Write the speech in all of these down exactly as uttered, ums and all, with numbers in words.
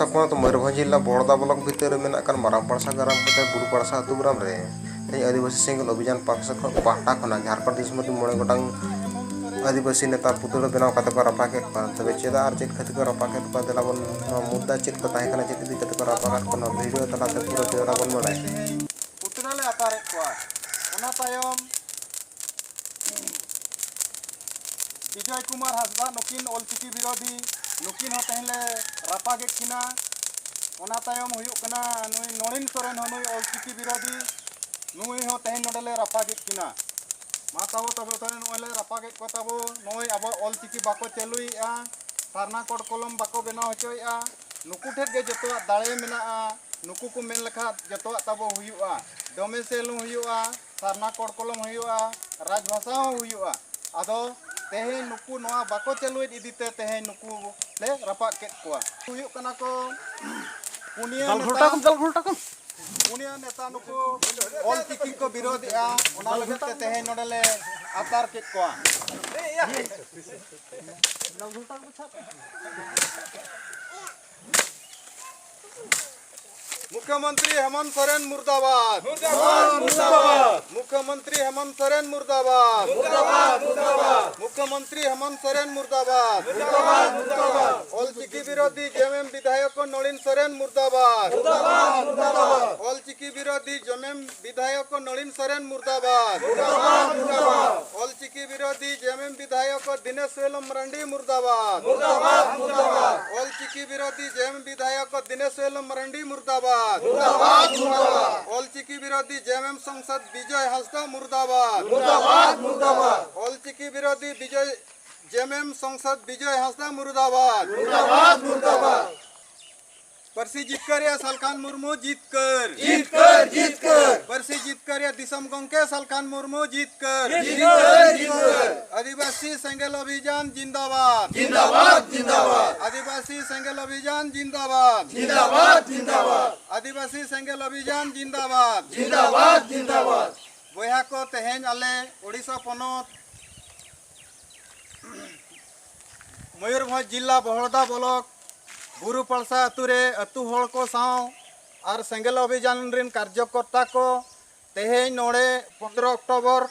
ᱯᱚᱱᱚᱛ ᱢᱚᱭᱩᱨᱵᱷᱚᱸᱡᱽ ᱡᱤᱞᱟ ᱵᱚᱦᱚᱲᱫᱟ ᱵᱞᱚᱠ ᱵᱷᱤᱛᱤᱨ ᱨᱮ ᱢᱮᱱᱟᱜ ᱠᱟᱱ ᱢᱟᱨᱟᱝ ᱯᱟᱲᱥᱟ ᱜᱨᱟᱢ ᱯᱚᱧᱪᱟᱭᱮᱛ ᱵᱩᱨᱩ ᱯᱟᱲᱥᱟ ᱟᱹᱛᱩ ᱜᱨᱟᱢ ᱨᱮ ᱛᱮᱦᱮᱧ ᱟᱹᱫᱤᱵᱟᱹᱥᱤ ᱥᱮᱸᱜᱮᱞ ᱚᱵᱷᱤᱡᱟᱱ ᱯᱟᱦᱴᱟ ᱠᱷᱚᱱᱟᱜ ᱡᱷᱟᱲᱠᱷᱚᱸᱰ ᱫᱤᱥᱚᱢ ᱨᱮᱱ ᱢᱚᱬᱮ ᱜᱚᱴᱟᱝ ᱟᱹᱫᱤᱵᱟᱹᱥᱤ ᱱᱮᱛᱟ ᱯᱩᱛᱲᱟᱹ ᱵᱮᱱᱟᱣ ᱠᱟᱛᱮ ᱠᱚ ᱨᱟᱯᱟᱜ ᱠᱮᱫ ᱠᱚᱣᱟ᱾ ᱛᱚᱵᱮ ᱪᱮᱫᱟᱜ ᱟᱨ ᱪᱮᱫ ᱠᱷᱟᱹᱛᱤᱨ ᱠᱚ ᱨᱟᱯᱟᱜ ᱠᱮᱫ ᱠᱚᱣᱟ, ᱫᱮᱞᱟ ᱵᱚᱱ ᱱᱚᱣᱟ ᱢᱩᱫᱽᱫᱟ ᱪᱮᱫ ᱠᱚ ᱛᱟᱦᱮᱸ ᱠᱟᱱᱟ, ᱪᱮᱫ ᱤᱫᱤ ᱠᱟᱛᱮ ᱠᱚ ᱨᱟᱯᱟᱜ ᱠᱟᱫ ᱠᱚᱣᱟ, ᱱᱚᱣᱟ ᱵᱷᱤᱰᱤᱭᱳ ᱛᱟᱞᱟᱛᱮ ᱯᱩᱨᱟᱹ ᱵᱮᱣᱨᱟ ᱵᱚᱱ ᱵᱟᱲᱟᱭᱟ᱾ ᱯᱩᱛᱲᱟᱹ ᱞᱮ ᱟᱛᱟᱨᱮᱫ ᱠᱚᱣᱟ᱾ ᱚᱱᱟ ᱛᱟᱭᱚᱢ ᱵᱤᱡᱚᱭ ᱠᱩᱢᱟᱨ ᱦᱟᱸᱥᱫᱟ, ᱱᱩᱠᱤᱱ ᱚᱞᱪᱤᱠᱤ ᱵᱤᱨᱳᱫᱷᱤ, ᱱᱩᱠᱤᱱ ᱦᱚᱸ ᱛᱮᱦᱮᱧ ᱞᱮ ᱨᱟᱯᱟᱜᱮᱫ ᱠᱤᱱᱟ᱾ ᱚᱱᱟ ᱛᱟᱭᱚᱢ ᱦᱩᱭᱩᱜ ᱠᱟᱱᱟ ᱱᱩᱭ ᱱᱚᱲᱤᱱ ᱥᱚᱨᱮᱱ ᱦᱚᱸ ᱱᱩᱭ ᱚᱞᱪᱤᱠᱤ ᱵᱤᱨᱳᱫᱷᱤ, ᱱᱩᱭ ᱦᱚᱸ ᱛᱮᱦᱮᱧ ᱱᱚᱰᱮ ᱞᱮ ᱨᱟᱯᱟᱜᱮᱫ ᱠᱤᱱᱟ᱾ ᱢᱟ ᱛᱟᱵᱚ, ᱛᱚᱵᱮ ᱛᱚᱵᱮ ᱱᱚᱜᱼᱚᱭ ᱞᱮ ᱨᱟᱯᱟᱜᱮᱫ ᱠᱚ ᱛᱟᱵᱚ, ᱱᱚᱜᱼᱚᱭ ᱟᱵᱚ ᱚᱞᱪᱤᱠᱤ ᱵᱟᱠᱚ ᱪᱟᱹᱞᱩᱭᱮᱫᱼᱟ, ᱥᱟᱨᱱᱟ ᱠᱚᱰ ᱠᱚᱞᱚᱢ ᱵᱟᱠᱚ ᱵᱮᱱᱟᱣ ᱦᱚᱪᱚᱭᱮᱫᱼᱟ᱾ ᱱᱩᱠᱩ ᱴᱷᱮᱱ ᱜᱮ ᱡᱚᱛᱚᱣᱟᱜ ᱫᱟᱲᱮ ᱢᱮᱱᱟᱜᱼᱟ, ᱱᱩᱠᱩ ᱠᱚ ᱢᱮᱱ ᱞᱮᱠᱷᱟᱱ ᱡᱚᱛᱚᱣᱟᱜ ᱛᱟᱵᱚ ᱦᱩᱭᱩᱜᱼᱟ, ᱰᱚᱢᱮᱥᱮᱞ ᱦᱚᱸ ᱦᱩᱭᱩᱜᱼᱟ, ᱥᱟᱨᱱᱟ ᱠᱚᱰ ᱠᱚᱞᱚᱢ ᱦᱩᱭᱩᱜᱼᱟ, ᱨᱟᱡᱽ ᱵᱷᱟᱥᱟ ᱦᱚᱸ ᱦᱩᱭᱩᱜᱼᱟ᱾ ᱟᱫᱚ ᱛᱮᱦᱮᱧ ᱱᱩᱠᱩ ᱱᱚᱣᱟ ᱵᱟᱠᱚ ᱪᱟᱹᱞᱩᱭᱮᱫ ᱤᱫᱤ ᱛᱮ ᱛᱮᱦᱮᱧ ᱱᱩᱠᱩ ᱞᱮ ᱨᱟᱯᱟᱜ ᱠᱮᱫ ᱠᱚᱣᱟ᱾ ᱦᱩᱭᱩᱜ ᱠᱟᱱᱟ ᱠᱚ ᱯᱩᱱᱭᱟᱹ ᱫᱟᱞ ᱱᱮᱛᱟ᱾ ᱜᱷᱚᱞᱴᱟ ᱠᱚᱢ, ᱫᱟᱞ ᱜᱷᱚᱞᱴᱟ ᱠᱚᱢ᱾ ᱯᱩᱱᱭᱟᱹ ᱱᱮᱛᱟ ᱱᱩᱠᱩ ᱚᱞᱪᱤᱠᱤ ᱠᱚ ᱵᱤᱨᱳᱫᱷᱮᱜᱼᱟ, ᱚᱱᱟ ᱞᱟᱹᱜᱤᱫ ᱛᱮ ᱛᱮᱦᱮᱧ ᱱᱚᱰᱮ ᱞᱮ ᱟᱛᱟᱨ ᱠᱮᱫ ᱠᱚᱣᱟ᱾ ᱫᱟᱞ ᱜᱷᱚᱞᱴᱟ ᱠᱚᱢ ᱪᱷᱟᱯ᱾ ᱢᱩᱠᱷᱭᱚᱢᱚᱱᱛᱨᱤ ᱦᱮᱢᱚᱱᱛ ᱥᱚᱨᱮᱱ ᱢᱩᱨᱫᱟᱵᱟᱫ᱾ ᱢᱩᱨᱫᱟᱵᱟᱫ, ᱢᱩᱨᱫᱟᱵᱟᱫ᱾ ᱢᱩᱠᱷᱭᱚᱢᱚᱱᱛᱨᱤ ᱦᱮᱢᱚᱱᱛ ᱥᱚᱨᱮᱱ ᱢᱩᱨᱫᱟᱵᱟᱫ᱾ ᱢᱩᱨᱫᱟᱵᱟᱫ, ᱢᱩᱨᱫᱟᱵᱟᱫ᱾ ᱢᱩᱠᱷᱭᱚᱢᱚᱱᱛᱨᱤ ᱦᱮᱢᱚᱱᱛ ᱥᱚᱨᱮᱱ ᱢᱩᱨᱫᱟᱵᱟᱫ᱾ ᱢᱩᱨᱫᱟᱵᱟᱫ, ᱢᱩᱨᱫᱟᱵᱟᱫ᱾ ᱚᱞᱪᱤᱠᱤ ᱵᱤᱨᱳᱫᱷᱤ ᱡᱮᱢᱮᱢ ᱵᱤᱫᱷᱟᱭᱚᱠ ᱱᱚᱲᱤᱱ ᱥᱚᱨᱮᱱ ᱢᱩᱨᱫᱟᱵᱟᱫ᱾ ᱢᱩᱨᱫᱟᱵᱟᱫ, ᱢᱩᱨᱫᱟᱵᱟᱫ᱾ ᱚᱞᱪᱤᱠᱤ ᱵᱤᱨᱳᱫᱷᱤ ᱡᱮᱢᱮᱢ ᱵᱤᱫᱷᱟᱭᱚᱠ ᱱᱚᱲᱤᱱ ᱥᱚᱨᱮᱱ ᱢᱩᱨᱫᱟᱵᱟᱫ᱾ ᱢᱩᱨᱫᱟᱵᱟᱫ, ᱢᱩᱨᱫᱟᱵᱟᱫ᱾ ᱚᱞᱪᱤᱠᱤ ᱵᱤᱨᱳᱫᱷᱤ ᱡᱮᱢᱮᱢ ᱵᱤᱫᱷᱟᱭᱚᱠ ᱫᱤᱱᱮᱥᱣᱮᱞ ᱢᱟᱨᱟᱱᱰᱤ ᱢᱩᱨᱫᱟᱵᱟᱫ᱾ ᱢᱩᱨᱫᱟᱵᱟᱫ, ᱢᱩᱨᱫᱟᱵᱟᱫ᱾ ᱚᱞᱪᱤᱠᱤ ᱵᱤᱨᱳᱫᱷᱤ ᱡᱮᱢᱮᱢ ᱵᱤᱫᱷᱟᱭᱚᱠ ᱫᱤᱱᱮᱥᱣᱮᱞ ᱢᱟᱨᱟᱱᱰᱤ ᱢᱩᱨᱫᱟᱵᱟᱫ᱾ ᱢᱩᱨᱫᱟᱵᱟᱫ, ᱢᱩᱨᱫᱟᱵᱟᱫ᱾ ᱚᱞᱪᱤᱠᱤ ᱵᱤᱨᱳᱫᱷᱤ ᱡᱮᱢᱮᱢ ᱥᱚᱝᱥᱚᱫ ᱵᱤᱡᱚᱭ ᱦᱟᱸᱥᱫᱟ ᱢᱩᱨᱫᱟᱵᱟᱫ᱾ ᱢᱩᱨᱫᱟᱵᱟᱫ, ᱢᱩᱨᱫᱟᱵᱟᱫ᱾ ᱚᱞᱪᱤᱠᱤ ᱵᱤᱨᱳᱫᱷᱤ ᱵᱤᱡᱚᱭ, ᱡᱮᱢᱮᱢ ᱥᱚᱝᱥᱚᱫ ᱵᱤᱡᱚᱭ ᱦᱟᱸᱥᱫᱟ ᱢᱩᱨᱫᱟᱵᱟᱫ᱾ ᱢᱩᱨᱫᱟᱵᱟᱫ, ᱢᱩᱨᱫᱟᱵᱟᱫ᱾ ᱯᱟᱹᱨᱥᱤ ᱡᱤᱛᱠᱟᱹᱨᱤᱭᱟᱹ ᱥᱟᱞᱠᱷᱟᱱ ᱢᱩᱨᱢᱩ ᱡᱤᱛᱠᱟᱹᱨ᱾ ᱡᱤᱛᱠᱟᱹᱨ, ᱡᱤᱛᱠᱟᱹᱨ᱾ ᱯᱟᱹᱨᱥᱤ ᱡᱤᱛᱠᱟᱹᱨᱤᱭᱟᱹ ᱫᱤᱥᱚᱢ ᱜᱚᱢᱠᱮ ᱥᱟᱞᱠᱷᱟᱱ ᱢᱩᱨᱢᱩ ᱡᱤᱛᱠᱟᱹᱨ᱾ ᱡᱤᱛᱠᱟᱹᱨ, ᱡᱤᱛᱠᱟᱹᱨ᱾ ᱟᱹᱫᱤᱵᱟᱹᱥᱤ ᱥᱮᱸᱜᱮᱞ ᱚᱵᱷᱤᱡᱟᱱ ᱡᱤᱱᱫᱟᱵᱟᱫ᱾ ᱡᱤᱱᱫᱟᱵᱟᱫ, ᱡᱤᱱᱫᱟᱵᱟᱫ᱾ ᱟᱹᱫᱤᱵᱟᱹᱥᱤ ᱥᱮᱸᱜᱮᱞ ᱚᱵᱷᱤᱡᱟᱱ ᱡᱤᱱᱫᱟᱵᱟᱫ᱾ ᱡᱤᱱᱫᱟᱵᱟᱫ, ᱡᱤᱱᱫᱟᱵᱟᱫ᱾ ᱟᱹᱫᱤᱵᱟᱹᱥᱤ ᱥᱮᱸᱜᱮᱞ ᱚᱵᱷᱤᱡᱟᱱ ᱡᱤᱱᱫᱟᱵᱟᱫ᱾ ᱡᱤᱱᱫᱟᱵᱟᱫ, ᱡᱤᱱᱫᱟᱵᱟᱫ᱾ ᱵᱚᱭᱦᱟ ᱠᱚ, ᱛᱮᱦᱮᱧ ᱟᱞᱮ ᱳᱰᱤᱥᱟ ᱯᱚᱱᱚᱛ ᱢᱚᱭᱩᱨᱵᱷᱚᱸᱡᱽ ᱡᱤᱞᱟ ᱵᱚᱦᱚᱲᱫᱟ ᱵᱞᱚᱠ ᱵᱩᱨᱩ ᱯᱟᱲᱥᱟ ᱟᱹᱛᱩ ᱨᱮ ᱟᱹᱛᱩ ᱦᱚᱲ ᱠᱚ ᱥᱟᱶ ᱟᱨ ᱥᱮᱸᱜᱮᱞ ᱚᱵᱷᱤᱡᱟᱱ ᱨᱮᱱ ᱠᱟᱨᱡᱚᱠᱚᱨᱛᱟ ᱠᱚ ᱛᱮᱦᱮᱧ ᱱᱚᱰᱮ ᱯᱚᱱᱫᱽᱨᱚ ᱚᱠᱴᱳᱵᱚᱨ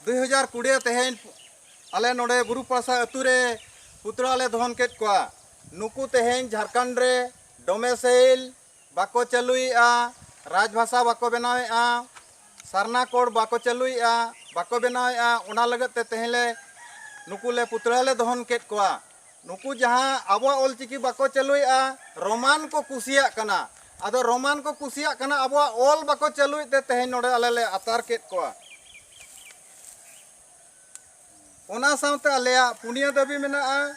ᱫᱩᱭ ᱦᱟᱡᱟᱨ ᱠᱩᱲᱤ ᱛᱮᱦᱮᱧ ᱟᱞᱮ ᱱᱚᱰᱮ ᱵᱩᱨᱩ ᱯᱟᱲᱥᱟ ᱟᱹᱛᱩ ᱨᱮ ᱯᱩᱛᱲᱟ ᱞᱮ ᱫᱚᱦᱚᱱ ᱠᱮᱫ ᱠᱚᱣᱟ᱾ ᱱᱩᱠᱩ ᱛᱮᱦᱮᱧ ᱡᱷᱟᱲᱠᱷᱚᱸᱰ ᱨᱮ ᱰᱚᱢᱮᱥᱮᱞ ᱵᱟᱠᱚ ᱪᱟᱹᱞᱩᱭᱮᱫᱼᱟ, ᱨᱟᱡᱽᱵᱷᱟᱥᱟ ᱵᱟᱠᱚ ᱵᱮᱱᱟᱣᱮᱫᱼᱟ, ᱥᱟᱨᱱᱟ ᱠᱳᱰ ᱵᱟᱠᱚ ᱪᱟᱹᱞᱩᱭᱮᱫᱼᱟ, ᱵᱟᱠᱚ ᱵᱮᱱᱟᱣᱮᱫᱼᱟ᱾ ᱚᱱᱟ ᱞᱟᱹᱜᱤᱫ ᱛᱮ ᱛᱮᱦᱮᱧ ᱞᱮ ᱱᱩᱠᱩ ᱞᱮ ᱯᱩᱛᱲᱟ ᱞᱮ ᱫᱚᱦᱚᱱ ᱠᱮᱫ ᱠᱚᱣᱟ᱾ ᱱᱩᱠᱩ ᱡᱟᱦᱟᱸ ᱟᱵᱚᱣᱟᱜ ᱚᱞᱪᱤᱠᱤ ᱵᱟᱠᱚ ᱪᱟᱹᱞᱩᱭᱮᱫᱼᱟ, ᱨᱳᱢᱟᱱ ᱠᱚ ᱠᱩᱥᱤᱭᱟᱜ ᱠᱟᱱᱟ᱾ ᱟᱫᱚ ᱨᱳᱢᱟᱱ ᱠᱚ ᱠᱩᱥᱤᱭᱟᱜ ᱠᱟᱱᱟ, ᱟᱵᱚᱣᱟᱜ ᱚᱞ ᱵᱟᱠᱚ ᱪᱟᱹᱞᱩᱭᱮᱫ ᱛᱮ ᱛᱮᱦᱮᱧ ᱱᱚᱰᱮ ᱟᱞᱮ ᱞᱮ ᱟᱛᱟᱨ ᱠᱮᱫ ᱠᱚᱣᱟ᱾ ᱚᱱᱟ ᱥᱟᱶᱛᱮ ᱟᱞᱮᱭᱟᱜ ᱯᱩᱱᱭᱟᱹ ᱫᱟᱹᱵᱤ ᱢᱮᱱᱟᱜᱼᱟ,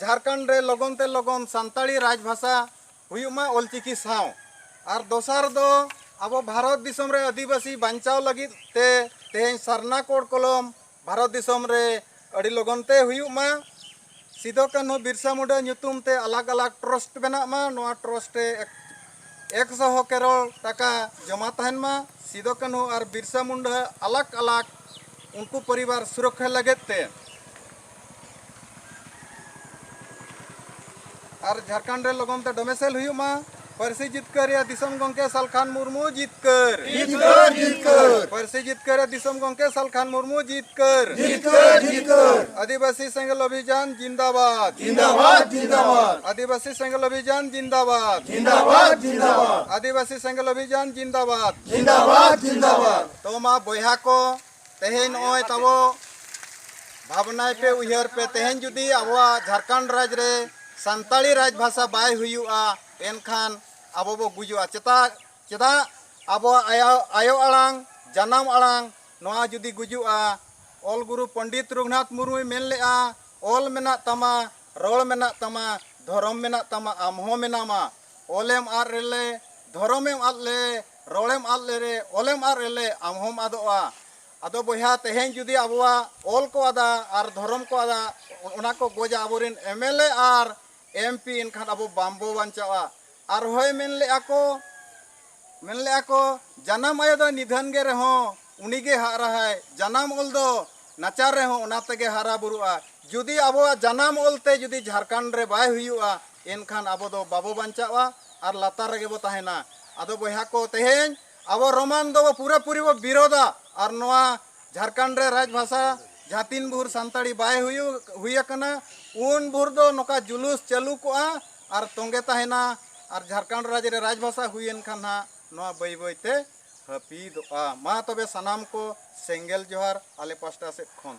ᱡᱷᱟᱲᱠᱷᱚᱸᱰ ᱨᱮ ᱞᱚᱜᱚᱱ ᱛᱮ ᱞᱚᱜᱚᱱ ᱥᱟᱱᱛᱟᱲᱤ ᱨᱟᱡᱽᱵᱷᱟᱥᱟ ᱦᱩᱭᱩᱜ ᱢᱟ ᱚᱞᱪᱤᱠᱤ ᱥᱟᱶ᱾ ᱟᱨ ᱫᱚᱥᱟᱨ ᱫᱚ ᱟᱵᱚ ᱵᱷᱟᱨᱚᱛ ᱫᱤᱥᱚᱢ ᱨᱮ ᱟᱹᱫᱤᱵᱟᱹᱥᱤ ᱵᱟᱧᱪᱟᱣ ᱞᱟᱹᱜᱤᱫ ᱛᱮ ᱛᱮᱦᱮᱧ ᱥᱟᱨᱱᱟ ᱠᱳᱰ ᱠᱚᱞᱚᱢ ᱵᱷᱟᱨᱚᱛ ᱫᱤᱥᱚᱢ ᱨᱮ ᱟᱹᱰᱤ ᱞᱚᱜᱚᱱ ᱛᱮ ᱦᱩᱭᱩᱜ ᱢᱟ᱾ ᱥᱤᱫᱚ ᱠᱟᱹᱱᱦᱩ ᱵᱤᱨᱥᱟ ᱢᱩᱱᱰᱟ ᱧᱩᱛᱩᱢ ᱛᱮ ᱟᱞᱟᱜᱽ ᱟᱞᱟᱜᱽ ᱴᱨᱟᱥᱴ ᱵᱮᱱᱟᱜ ᱢᱟ᱾ ᱱᱚᱣᱟ ᱴᱨᱟᱥᱴ ᱨᱮ ᱮᱠ-, ᱮᱠᱥᱚ ᱠᱮᱨᱳᱲ ᱴᱟᱠᱟ ᱡᱚᱢᱟ ᱛᱟᱦᱮᱱ ᱢᱟ᱾ ᱥᱤᱫᱚ ᱠᱟᱹᱱᱦᱩ ᱟᱨ ᱵᱤᱨᱥᱟ ᱢᱩᱱᱰᱟ ᱟᱞᱟᱜᱽ ᱟᱞᱟᱜᱽ ᱩᱱᱠᱩ ᱯᱚᱨᱤᱵᱟᱨ ᱥᱩᱨᱚᱠᱠᱷᱟ ᱞᱟᱹᱜᱤᱫ ᱛᱮ᱾ ᱟᱨ ᱡᱷᱟᱲᱠᱷᱚᱸᱰ ᱨᱮ ᱞᱚᱜᱚᱱ ᱛᱮ ᱰᱚᱢᱮᱥᱮᱞ ᱦᱩᱭᱩᱜ ᱢᱟ᱾ ᱯᱟᱹᱨᱥᱤ ᱡᱤᱛᱠᱟᱹᱨᱤᱭᱟᱹ ᱫᱤᱥᱚᱢ ᱜᱚᱢᱠᱮ ᱥᱟᱞᱠᱷᱟᱱ ᱢᱩᱨᱢᱩ ᱡᱤᱛᱠᱟᱹᱨ᱾ ᱡᱤᱛᱠᱟᱹᱨ, ᱡᱤᱛᱠᱟᱹᱨ᱾ ᱯᱟᱹᱨᱥᱤ ᱡᱤᱛᱠᱟᱹᱨᱤᱭᱟᱹ ᱫᱤᱥᱚᱢ ᱜᱚᱢᱠᱮ ᱥᱟᱞᱠᱷᱟᱱ ᱢᱩᱨᱢᱩ ᱡᱤᱛᱠᱟᱹᱨ᱾ ᱡᱤᱛᱠᱟᱹᱨ, ᱡᱤᱛᱠᱟᱹᱨ᱾ ᱟᱹᱫᱤᱵᱟᱹᱥᱤ ᱥᱮᱸᱜᱮᱞ ᱚᱵᱷᱤᱡᱟᱱ ᱡᱤᱱᱫᱟᱵᱟᱫ᱾ ᱡᱤᱱᱫᱟᱵᱟᱫ, ᱡᱤᱱᱫᱟᱵᱟᱫ᱾ ᱟᱹᱫᱤᱵᱟᱹᱥᱤ ᱥᱮᱸᱜᱮᱞ ᱚᱵᱷᱤᱡᱟᱱ ᱡᱤᱱᱫᱟᱵᱟᱫ᱾ ᱡᱤᱱᱫᱟᱵᱟᱫ, ᱡᱤᱱᱫᱟᱵᱟᱫ᱾ ᱟᱹᱫᱤᱵᱟᱹᱥᱤ ᱥᱮᱸᱜᱮᱞ ᱚᱵᱷᱤᱡᱟᱱ ᱡᱤᱱᱫᱟᱵᱟᱫ᱾ ᱡᱤᱱᱫᱟᱵᱟᱫ, ᱡᱤᱱᱫᱟᱵᱟᱫ᱾ ᱛᱚ ᱢᱟ ᱵᱚᱭᱦᱟ ᱠᱚ, ᱛᱮᱦᱮᱧ ᱱᱚᱜᱼᱚᱭ ᱛᱟᱵᱚ ᱵᱷᱟᱵᱽᱱᱟᱭ ᱯᱮ, ᱩᱭᱦᱟᱹᱨ ᱯᱮ, ᱛᱮᱦᱮᱧ ᱡᱩᱫᱤ ᱟᱵᱚᱣᱟᱜ ᱡᱷᱟᱲᱠᱷᱚᱸᱰ ᱨᱟᱡᱽ ᱨᱮ ᱥᱟᱱᱛᱟᱲᱤ ᱨᱟᱡᱽ ᱵᱷᱟᱥᱟ ᱵᱟᱭ ᱦᱩᱭᱩᱜᱼᱟ, ᱮᱱᱠᱷᱟᱱ ᱟᱵᱚ ᱵᱚ ᱜᱩᱡᱩᱜᱼᱟ᱾ ᱪᱮᱫᱟᱜ, ᱪᱮᱫᱟᱜ ᱟᱵᱚᱣᱟᱜ ᱟᱭᱳ, ᱟᱭᱳ ᱟᱲᱟᱝ, ᱡᱟᱱᱟᱢ ᱟᱲᱟᱝ, ᱱᱚᱣᱟ ᱡᱩᱫᱤ ᱜᱩᱡᱩᱜᱼᱟ? ᱚᱞ ᱜᱩᱨᱩ ᱯᱚᱱᱰᱤᱛ ᱨᱚᱜᱷᱩᱱᱟᱛᱷ ᱢᱩᱨᱢᱩᱭ ᱢᱮᱱ ᱞᱮᱫᱼᱟ, "ᱚᱞ ᱢᱮᱱᱟᱜ ᱛᱟᱢᱟ, ᱨᱚᱲ ᱢᱮᱱᱟᱜ ᱛᱟᱢᱟ, ᱫᱷᱚᱨᱚᱢ ᱢᱮᱱᱟᱜ ᱛᱟᱢᱟ, ᱟᱢ ᱦᱚᱸ ᱢᱮᱱᱟᱢᱟ᱾ ᱚᱞᱮᱢ ᱟᱫ ᱨᱮᱞᱮ, ᱫᱷᱚᱨᱚᱢᱮᱢ ᱟᱫ ᱞᱮ, ᱨᱚᱲᱮᱢ ᱟᱫ ᱞᱮᱨᱮ, ᱚᱞᱮᱢ ᱟᱫ ᱨᱮᱞᱮ, ᱟᱢ ᱦᱚᱸᱢ ᱟᱫᱚᱜᱼᱟ᱾" ᱟᱫᱚ ᱵᱚᱭᱦᱟ, ᱛᱮᱦᱮᱧ ᱡᱩᱫᱤ ᱟᱵᱚᱣᱟᱜ ᱚᱞ ᱠᱚ ᱟᱫᱟ ᱟᱨ ᱫᱷᱚᱨᱚᱢ ᱠᱚ ᱟᱫᱟ, ᱚᱱᱟ ᱠᱚ ᱜᱚᱡᱟ ᱟᱵᱚᱨᱮᱱ M L A R M P, ᱮᱱᱠᱷᱟᱱ ᱟᱵᱚ ᱵᱟᱝᱵᱚ ᱵᱟᱧᱪᱟᱜᱼᱟ᱾ ᱟᱨᱦᱚᱸᱭ ᱢᱮᱱ ᱞᱮᱜᱼᱟ ᱠᱚ, ᱢᱮᱱ ᱞᱮᱜᱼᱟ ᱠᱚ, "ᱡᱟᱱᱟᱢ ᱟᱭᱳ ᱫᱚ ᱱᱤᱫᱷᱟᱹᱱ ᱜᱮ ᱨᱮᱦᱚᱸ, ᱩᱱᱤᱜᱮ ᱦᱟᱨᱟᱦᱟᱭ᱾ ᱡᱟᱱᱟᱢ ᱚᱞ ᱫᱚ ᱱᱟᱪᱟᱨ ᱨᱮᱦᱚᱸ, ᱚᱱᱟ ᱛᱮᱜᱮ ᱦᱟᱨᱟ ᱵᱩᱨᱩᱜᱼᱟ᱾" ᱡᱩᱫᱤ ᱟᱵᱚᱣᱟᱜ ᱡᱟᱱᱟᱢ ᱚᱞ ᱛᱮ ᱡᱩᱫᱤ ᱡᱷᱟᱲᱠᱷᱚᱸᱰ ᱨᱮ ᱵᱟᱭ ᱦᱩᱭᱩᱜᱼᱟ, ᱮᱱᱠᱷᱟᱱ ᱟᱵᱚ ᱫᱚ ᱵᱟᱵᱚ ᱵᱟᱧᱪᱟᱜᱼᱟ ᱟᱨ ᱞᱟᱛᱟᱨ ᱨᱮᱜᱮ ᱵᱚ ᱛᱟᱦᱮᱱᱟ᱾ ᱟᱫᱚ ᱵᱚᱭᱦᱟ ᱠᱚ, ᱛᱮᱦᱮᱧ ᱟᱵᱚ ᱨᱳᱢᱟᱱ ᱫᱚ ᱯᱩᱨᱟᱹᱯᱩᱨᱤ ᱵᱚ ᱵᱤᱨᱳᱫᱟ ᱟᱨ ᱱᱚᱣᱟ ᱡᱷᱟᱲᱠᱷᱚᱸᱰ ᱨᱮ ᱨᱟᱡᱽ ᱵᱷᱟᱥᱟ ᱡᱟᱦᱟᱸ ᱛᱤᱱ ᱵᱷᱳᱨ ᱥᱟᱱᱛᱟᱲᱤ ᱵᱟᱭ ᱦᱩᱭᱩᱜ, ᱦᱩᱭ ᱟᱠᱟᱱᱟ, ᱩᱱ ᱵᱷᱳᱨ ᱫᱚ ᱱᱚᱝᱠᱟ ᱡᱩᱞᱩᱥ ᱪᱟᱹᱞᱩ ᱠᱚᱜᱼᱟ ᱟᱨ ᱛᱚᱸᱜᱮ ᱛᱟᱦᱮᱱᱟ᱾ ᱟᱨ ᱡᱷᱟᱲᱠᱷᱚᱸᱰ ᱨᱟᱡᱽ ᱨᱮ ᱨᱟᱡᱽ ᱵᱷᱟᱥᱟ ᱦᱩᱭᱮᱱ ᱠᱷᱟᱱ ᱦᱟᱸᱜ ᱱᱚᱣᱟ ᱵᱟᱹᱭ ᱵᱟᱹᱭ ᱛᱮ ᱦᱟᱹᱯᱤᱫᱚᱜᱼᱟ᱾ ᱢᱟ ᱛᱚᱵᱮ ᱥᱟᱱᱟᱢ ᱠᱚ ᱥᱮᱸᱜᱮᱞ ᱡᱚᱦᱟᱨ ᱟᱞᱮ ᱯᱟᱥᱴᱟ ᱥᱮᱫ ᱠᱷᱚᱱ᱾